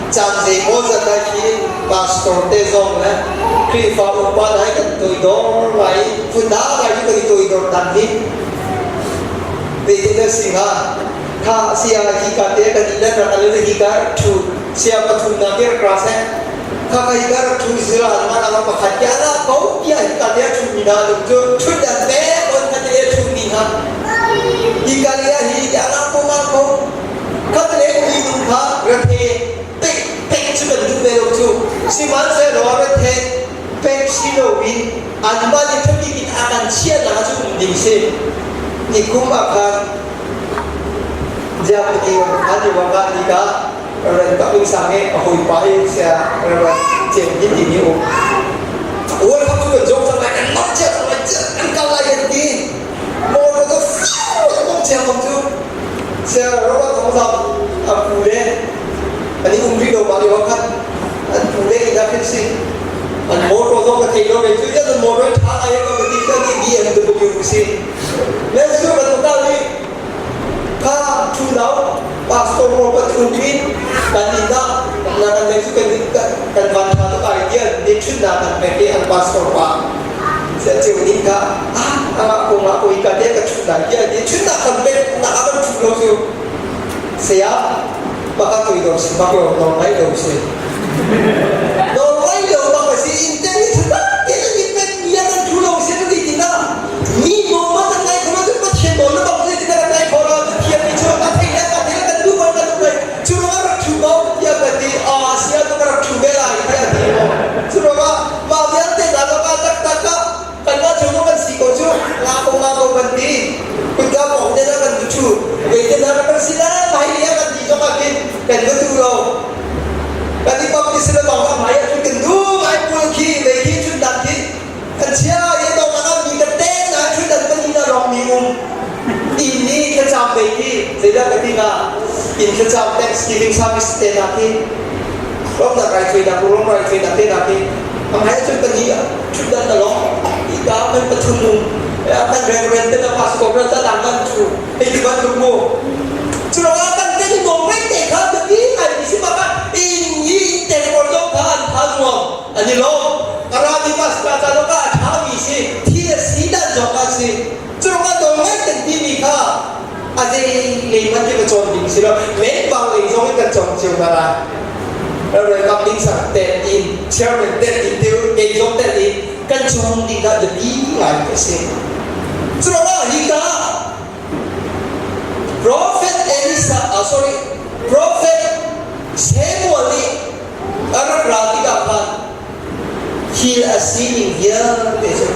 Caan zeimaw zat ah hin pastor te zong le Khrihfa upa hna hi kan toidor ngai i phundang ngai cu kan i toidor dan hi zeitin a si hnga? Kha sia hi ka te kan i let rak al hi ka rak ṭhu sia pathumnak hi rak ra seh Khaka hi ka rak ṭhu Israel man ah pakhat ke ala ko tiah hi ka te a ṭhumi hna lung cu ṭhutdan te on kha te a ṭhumi hna hi ka le hi ti ala ko ma ko khat le mi nung kha rathe pek pek cu kan duh ve lo cu sihmanhsehlaw rathe pek si loin anmah nih ṭhabik in a kan chiahnak cu um ding si nikum ah khan Germany an i wanga ni ka ran ka ung sang i a hawipa i sia ran cem hi timi um World Cup cu kan zawng cang lai kan nok cia cang lai an kal lai kan ti motor cu fiu bong cia bang cu sia Robert Thongzam a pu le an i um rih lo ma lio khan an pu le ina khin si an motor zong ka thei lo ve cu yan motor tha ai ka ti ka ni BMW si le su kan ta ni Kha ṭhu-nau pastor pawl pathum in kan inn ah na kan lei cu kan kan van ṭha tuk ai tiah ni ṭhutnak kan pek i an pastor pa sia ceu nih kha ah amah kong ah oi ka te ka ṭhut lai tiah ni ṭhutnak kan pek nak ah kan ṭhu lo cu saya maka toidor si bak lo nawl ngai lo si nawl ngai lo bak a si in te ni ṭhutnak te kan i pek mi ah kan ṭhu lo si kan ti tina Mi nawl kan ngai kho lo cun Pathian nawl na bang zeitin dah kan ngai khawh lo Pathian nih cu ka theih le ka theih le kan duh ban kan duh lai cu ruangah rak ṭhu ko tiah ka ti ah sia tu ka rak ṭhu ve lai tiah a ti maw cu ruangah mah vialte hna lakah taktak ah kanmah chung kan si ko cu nga ko nga ko kan ti kutka pawng te kan tu ṭhu veite hna kan si la mai lia kan ti zong ah khin kan va duh lo kan i pam ti si le bang hmai ah kan duh ai pul khi vei khi chun dan khi Kan chia i dong a ngammi kan te na ṭhutdan kan inn a rawkmi um inn nih thlacam bei khi zeidah ka ti hnga inn thlacam Thanksgiving service te hna khi lawmhnak raithuainak rum raithuainak te hna khi a hmai ahcun kan hi ṭhutdan a lawng ika kan pathum um kan reverend te na pastor na tadang kan ṭhu hei ti bantuk mu cu ruangah kan te nuam ngai te kha biapi ngai mi si bak ah inn hi inn te pawl zong kha an tha nuam An i lawm. A rami pastor ca zong ah a ṭhami si, thil a si dan zong ah si. Cu ruangah nawl ngaih kan timi kha a zei lei hmanh hi va cawn ding si lo. Lengpang lei zong in kan cawng cio hna lai. Reverend Kam Ding Sang tet in, Chairman tet in, kei zong tet in kan cawng ding ah biapi ngai a si. Cu ruangah hika Prophet Elisa, sorry, Prophet Samuel nih a rak ra tikah khan thil a sining vialte cu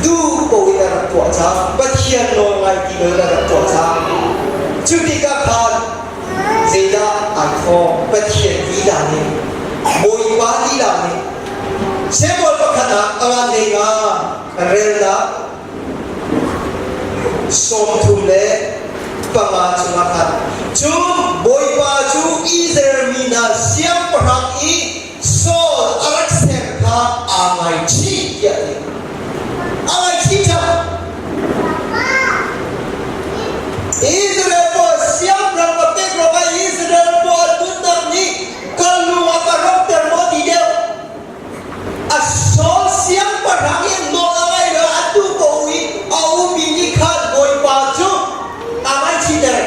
duh ko in in a rak tuah cang. Pathian nawl ngai ti lo in a rak tuah cang. Cu tikah khan zeidah ai thawng? Pathian lila nih, Bawipa lila nih Samuel pakhat ah a ngan hlei nga relnak 35 chungah khan cun Bawipa cu Israel mi hna siangpahrang i Saul a rak ser kha aa ngaichih tiah a ti. A ngaichih cang. Israel pawl siangpahrang ka pek ruangah Israel pawl nunnak nih ka lung a ka rawkter maw ti deuh. A Saul siangpahrang i nawl a ngaih lo atu ko i a ummi nih khan Bawipa cu aa ngaichihter.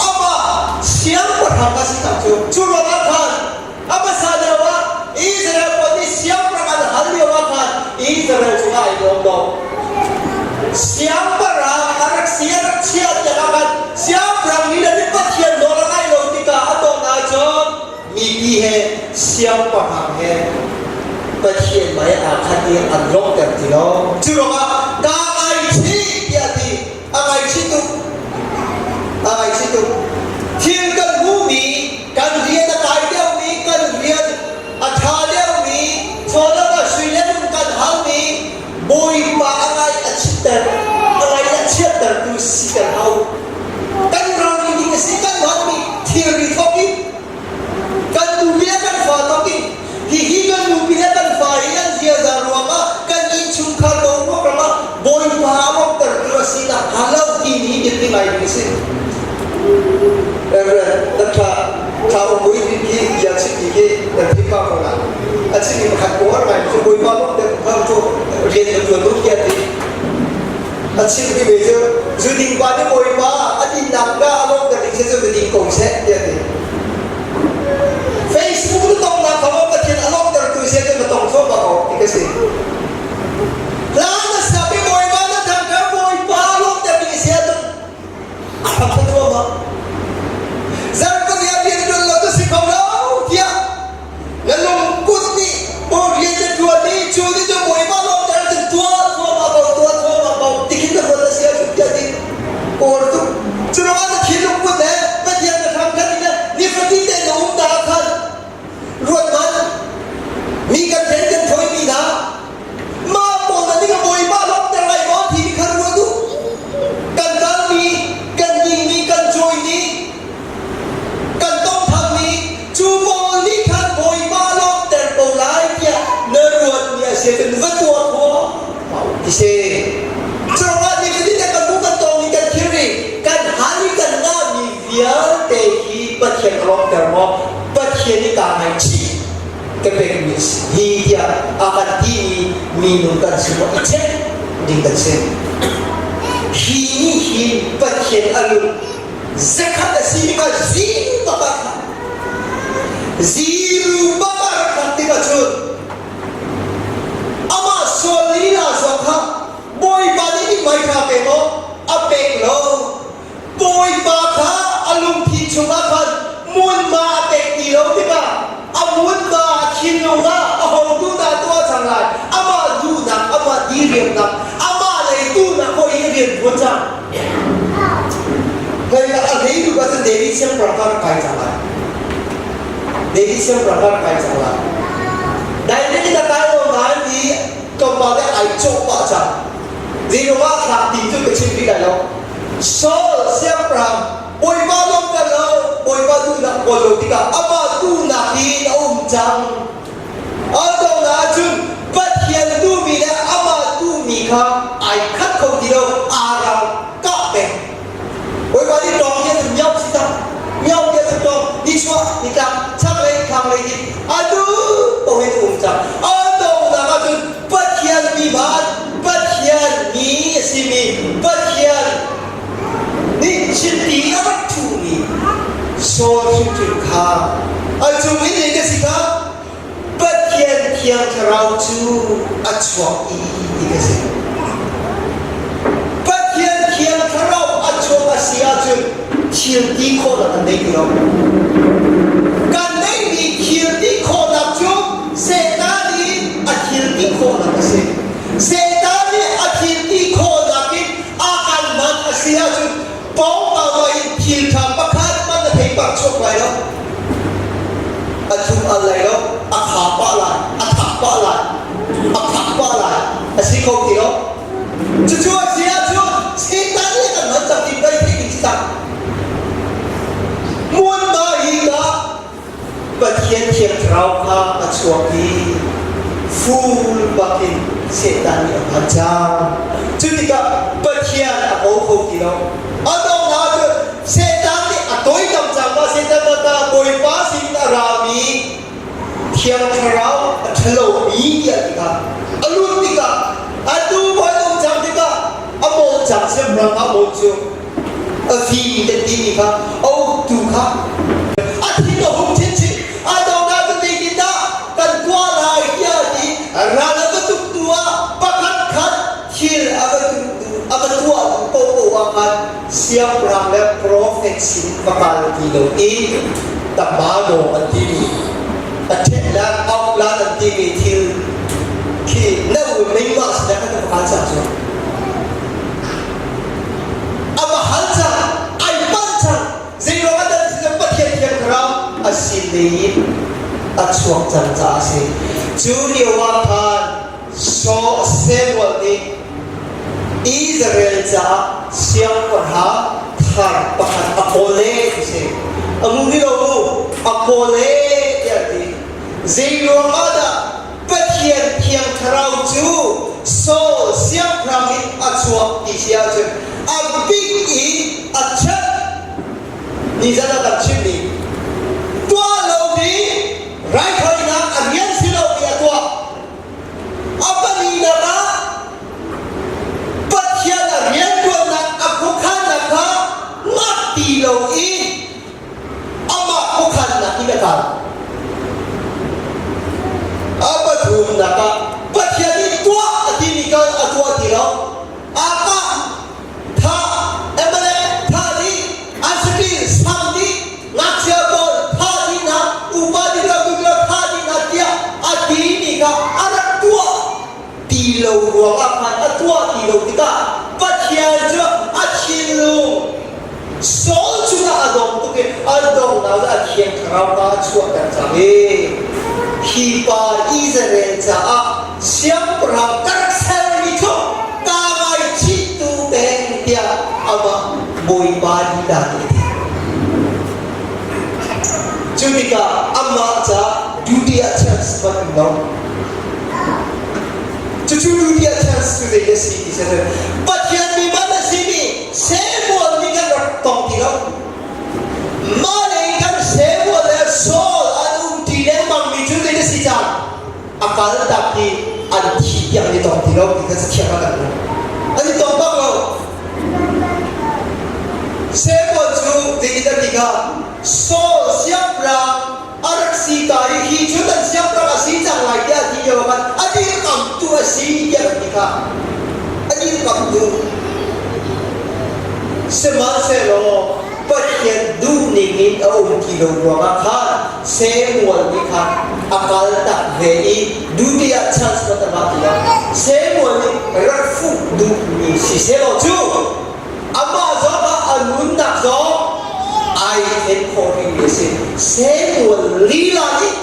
Amah siangpahrang a si cang cu. Cu ruangah khan a hmasa lio ah Israel pawl nih siangpahrang an hal lio ah khan Israel cungah ai lawm lo. Siangpahrang a rak si a rak chia tiang ah khan siangpahrang nih le Pathian nawl a ngaih lo tikah a dongh ahcun mipi he siangpahrang he Pathian mei aa khat i an lawmhter ti lo. Cu ruangah kaa ngaichih tiah a ti. A ngaichih tuk. A ngaichih tuk. Thil kan hmuhmi, kan rian a kai deuhmi, kan rian a ṭha deuhmi, chawlak ah sui le lung kan halmi, Bawipa a ngai a chitter, a ngai a chiattertu siter hau. Kan ralrin ding a si, kan hmanmi thilri thawk in kan nupi le kan fa thawk in hihi kan nupi le kan fa hi an ziaza ruangah kan innchungkhar boruak ramah Bawipa a rawktertu a si nakhnga lo timi biapi ngai ding a si. Reverend nan thla thla um bui rin khi bia chimmi khi nan thim pa ko la. A chimmi pakhat uar ngai cu Bawipa lawmhter kha cu rian na tuan tuk tiah ti. A chimmi ve cu zu ding pa nih Bawipa a dinnak ka a lawmhter ding cu na ding ko seh tiah ti. Facebook na tongnak kha Pathian a lawmhtertu seh cu na tong thluahmah ko ti ka si. Hla na sak i Bawipa na thangṭhat Bawipa lawmhter ding si ahcun a thangṭhat thluahmah. Zarhpini ah rian ṭuan lo cu si kho lo tiah na lungput nih maw rian na ṭuan i cu nih cun Bawipa lawmhter ahcun tuah thluahmah ko tuah thluahmah ko tikhin na ruat a si ahcun tiah ti uar tuk. Cu ruangah na thinlung put he Pathian na hramkhat in nifatin te na um ta khan ruat hmanh mi kan then kan thawimi hna mah pawl na ning Bawipa lawmhter lai maw ti kha ruat u. Kan kalmi, kan dingmi, kan cawimi, kan tongthammi cu pawl nih khan Bawipa lawmhter ko lai tiah na ruatmi a si ahcun va tuah khawh ti si. Curuangah nifatin te kan bu kan tawng i kan thilri kan hal i kan ngahmi vialte hi Pathian a lawmhter maw? Pathian i kaa ngaihchih ka pekmi a si hi tiah a kan timi minung kan si maw i check ding kan si. Hi nih hin Pathian a lung zakhat a si kha zing bak ah khan ziru bak ah rak khat tikah cun amah sual lila zong kha Bawipa nih mithmai ṭha pe maw a pek lo Bawipa kha a lungthin chungah khan hmunhma a pek ti lo tikah a hmunhma a thinlung ah a hotu dah tuah cang lai amah duhnak amah diriamnak amah lei duhnak hoi in rian ṭuan cang hei a hlei duh ahcun David siangpahrang kha rak kai cang lai David siangpahrang kha rak kai cang lai David in a kai lo nain i tlawmpal te ai cawh pah cang Zeiruangah thlak ti cu ka chim rih lai lo Saul siangpahrang Bawipa lawmter lo Bawipa duhnak kawl lo tikah amah duhnak in a um cang a donghnak ahcun Pathian duhmi le amah duhmi kha ai khat kho ti lo aa ral kah peng Bawipa nih tawng hi a miau si cang miau ti a tawng nichuah nitlak chaklei thlanglei in a duh paoh in a um cang a donghnak ahcun Pathian mi van Pathian mi a simi Pathian nih chiti a rak thuhmi Saul hrimhrim kha a cung in nih ka si kha Pathian Thiang Thlarau cu a chuak i ti ka si. Pathian Thiang Thlarau a chuak a si ahcun thil ti khawhnak kan nei ti lo. Kan neihmi thil ti khawhnak cu Satan i a thil ti khawhnak a si. Satan nih a thil chuak lai lo. A thlum al lai lo, a kha pah lai, a thak pah lai, a phak pah lai. A si kho ti lo. Cucu a si ahcun Satan nih kan hman cang ti pei theih ding si cang. Hmunhma hi dah Pathian Thiang Thlarau kha a chuak i ful bakin Satan nih a hman cang. Cu tikah Pathian a ko kho ti lo. A donghnak ahcun Satan nih a toidam cang ma Satan ta Bawipa sin a rami Thiang Thlarau a ṭhalomi tiah tikah a lut tikah atu bawi um cang tikah a mawl cang siangpahrang a mawl cu a fimi kan timi kha a uktu kha a thin a hung chinchin a donghnak cu zeitindah kan tuah lai tiah a ti ral a va tuk hnu ah pakhat khat thil a va a va tuah duh paohpaoh ah khan siangpahrang le profet sin va kal ti lo in tamano an timi a ṭhet lan auh lan an timi thil khi na meimah sinah khan va kal cang cu. A va hal cang, ai palh cang. Zeiruang ah dah ti Pathian Thiang Thlarau a sin lei in a chuak cang caah a si. Cu lio ah khan Saul Samuel nih Israel caah siangpahrang thar pakhat a kawl e ti si. A mu ni lo mu, a kawl e tiah a ti. Zeiruang ah dah Pathian Thiang Thlarau cu Saul siangpahrang in a chuak ti si ahcun a bik i a ṭhat nizan ah kan chimmi tuah lo ding raithawinak a rian si lo ti a tuah. A pahnihnak ah Pathian a rianṭuannak a khuakhannak kha ngak ti lo in amah khuakhannak in a kal. A pathumnak ah Pathian nih tuah a timi kal a tuah ti lo. Aa thah, Amalek thah dih, Asakil sam dih, ngakchia pawl thah dih hna, upa dih lo dih lo thah dih hna tiah a timi kha a rak tuah ti lo ruangah khan a tuah ti lo tikah Pathian cu a thinlung Saul cungah a dong tuk i a donghnak a Thiang Thlarau kha a chuahter cang i hi pa Israel caah siangpahrang ka rak sermi cu kaa ngaichihtu peng tiah amah Bawipa lila nih a ti. Cu tikah amah caah duty ah chance hmanh um lo. Cucu duty ah chance cu zei a si ti si Pathian mi man a simi Samuel nih kan rak tong ti lo. Mah lei kan Samuel le Saul an um ṭi lengmang mi cu zei a si cang? A kal tak i an thi tiang an i tong ti lo ti kha cathiang ah kan hmuh. An i tong bak lo. Samuel cu zeitin a ti kha Saul siangpahrang a rak si ka i hi cu kan siangpahrang a si cang lai tiah a ti lio ah khan a dirkamtu a si tiah kan ti kha. A dirkamtu. Sihmanhsehlaw Pathian duhning in a um ti lo ruangah khan Samuel nih khan a kal tak ve i duty ah chance hmanh a ngah ti lo. Samuel nih rak fuh duhmi si sehlaw cu amah zong ah a nunnak zong ai thlen khawh rihmi a si. Samuel lila nih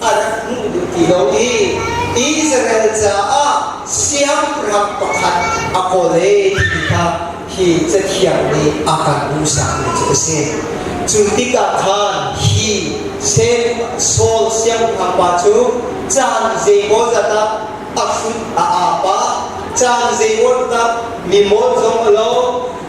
a rak hmuh duh ti lo i Israel caah siangpahrang pakhat a kawl e timi kha hi cathiang nih a kan hmuhsakmi cu a si. Cu tikah khan hi Saul siangpahrang pa cu caan zeimaw zat ah a hrut a aa pah, caan zeimaw zat ah mimawl zong a lo,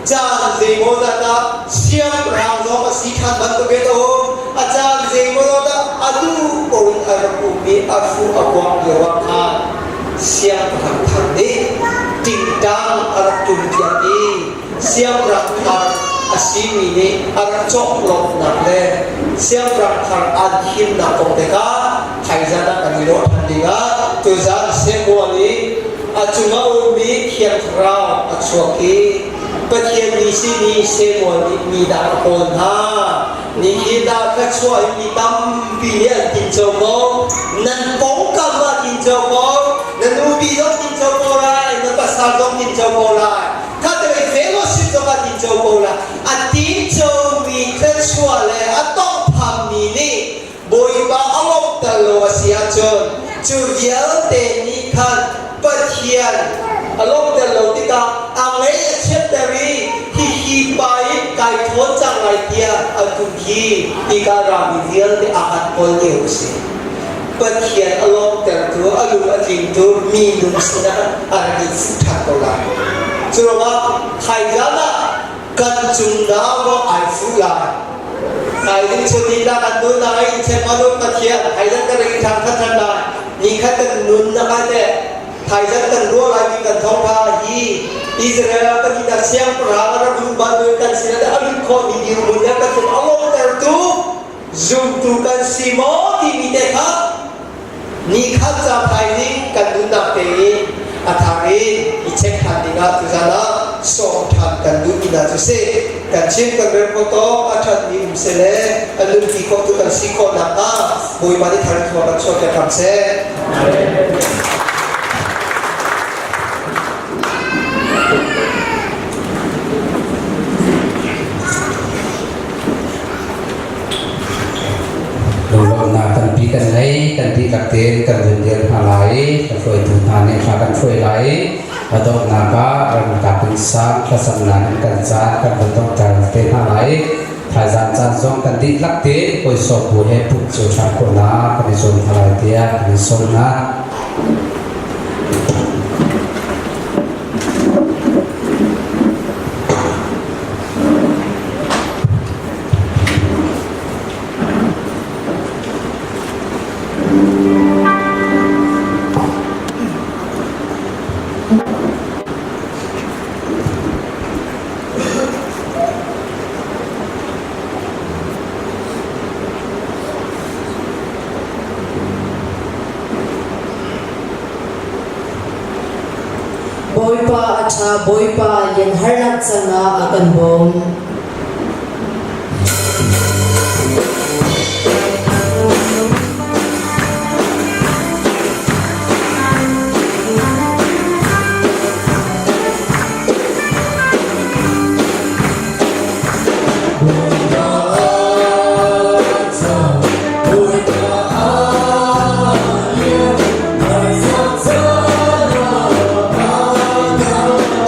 caan zeimaw zat ah siangpahrang zong a si ṭhan bantukin a um. A caan zeimaw zat ah a duh ko in a rak um i a hruh a kuang lio ah khan siangpahrang thar nih tingtang a rak tumpiak i siangpahrang thar a simi nih a rak cawklawmhnak le siangpahrang thar an thimnak kong te kha thaizan ah kan i lawh ṭhan dingah tuzan Samuel i a cungah ummi Thiang Thlarau a chuak i Pathian mi simi Samuel nih mi dang a kawl hna. Nihin ah thluachuah in mi tampi nih an tinco ko. Nan pawngkam ah tinco ko. Na nupi zong tinco ko lai. Na pasal zong tinco ko lai. Kha te fellowship zong ah tinco ko lai. A tincomi thluachuah le a tongh lo a si ahcun cu vialte nih khan Pathian a lawmhter lo tikah a ngaih a chiatter i hihi pa in kai thawn cang lai tiah atu hi hika rami vialte a kan kawl lio a si. Pathian a lawmhtertu, a lung a tlingtu minung sinah a rak i fuh ṭhan ko lai. Cu ruangah thaizan ah kan cung nau ai fuh lai. Thaizing chun ni ta kan nun na in chek ma nun Pathian thaizan kan rak i ṭhang khat ṭhan lai. Ni khat kan nun na kai te thaizan kan ruah lai mi kan thawngṭha hi Israel kan ina siangpahrang a rak lut bantukin kan sinah a lut khawh mi dirhmun le Pathian a lawmhtertu zumtu kan si maw timi te kha ni khat ca thaizing kan nunnak tein a thar in i check ṭhan dingah tuzan ah sawm ṭhan kan duh mi hna cu si kan chim kan rel khawh tawk a ṭhatmi um seh le a nunpi khawhtu kan si khawh nakhnga Bawipa nih thar in thua kan chuahpiak hram seh. Lunglawmhnak tampi kan ngei, kan dihlak tein kan vun dir hna lai, kan hruaitu hna nih hla kan hruai lai. A donghnak ah ramkap in sang thlacamnak in kan caan kan vun donghter te hna lai. Thaizang caan zong kan dihlak tein hawisawm bu he pumh cio ṭhan khawhnak kan i zuam hna lai tiah kan i sawm hna. Bawipa a ṭha, Bawipa lian harnak caan ah a kan bawm.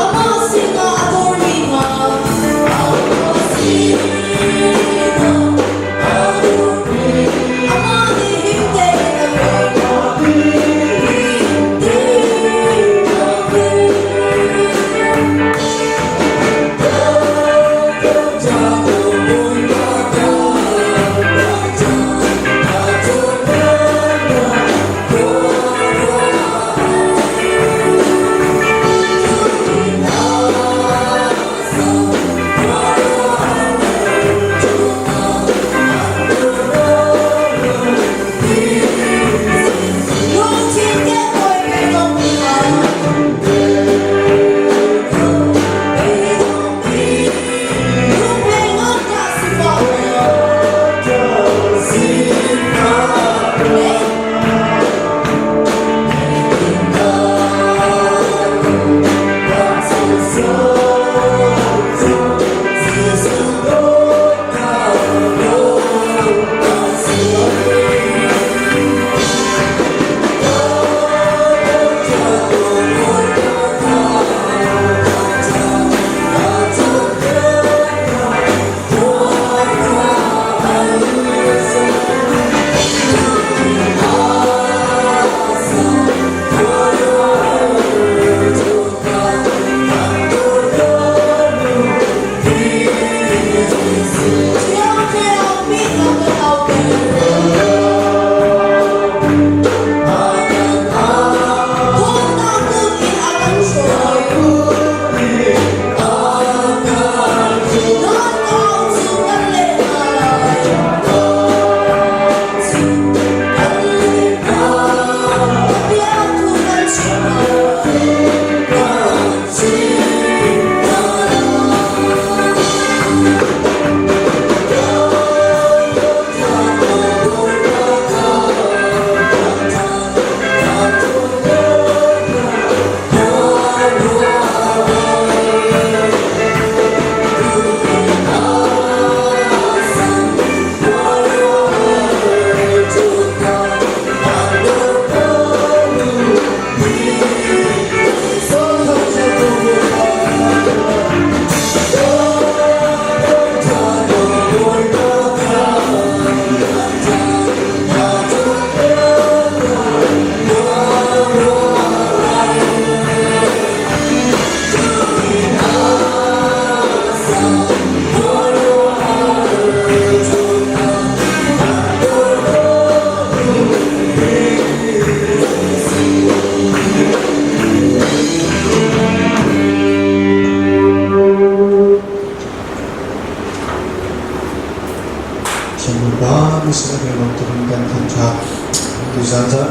Amah sinah a dawrmi hna.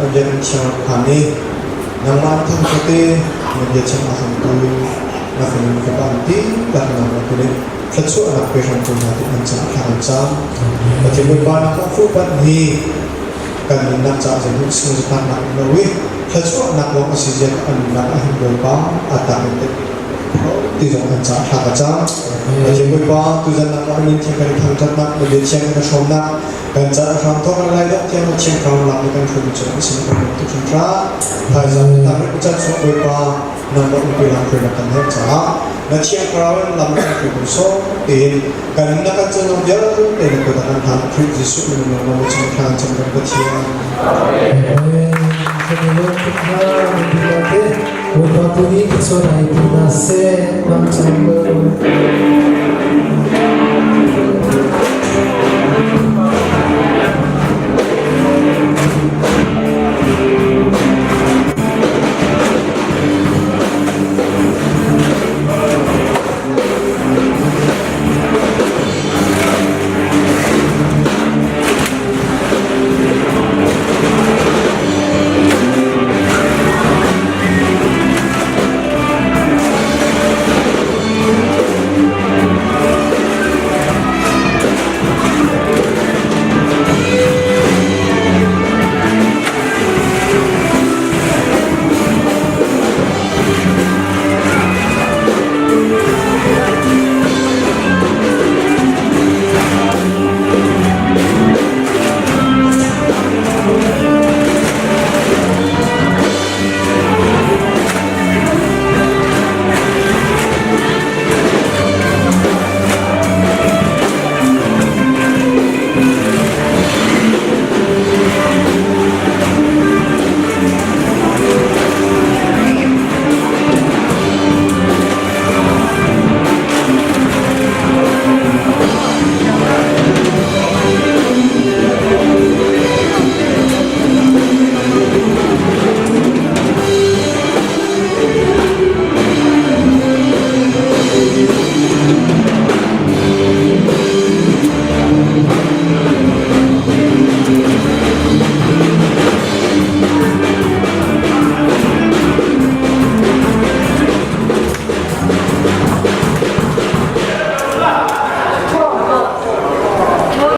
na biakinn thiang rak phan i nangmah an thangṭhat i na bia chim a hramtu na fanu na fapa an dihlak nangmah tu nih thluachuahnak pe hram ko hna ti an caah thla kan cam. Pathian Bawipa nangmah fuhpanh hi kan nunnak caah zeihmanh sungzatlaknak um lo i thluachuahnak lawng a si zia kha an nunnak ah hin Bawipa a tak in ti zong an caah thla ka cam. Pathian Bawipa tuzan nangmah min thiang kan i thangṭhatnak na bia thiang kan i hrawmnak kan caah hram thawk kan lai dok tiang na thiang thlarau lak i kan hruai mi cung sin kan tuk hrimhra. Thaizang tangrik chan chung Bawipa nangmah umpi lam hruainak kan herh caah na thiang thlarau in lam kan hruai ko sawh tiin kan na kan cunung vialte na kut ah kan hlan Khrih Jesuh min in na chung thlan cam kan Pathian. Amen. Bawipa tu nih ka chawn ai tu na seh mang chang lo.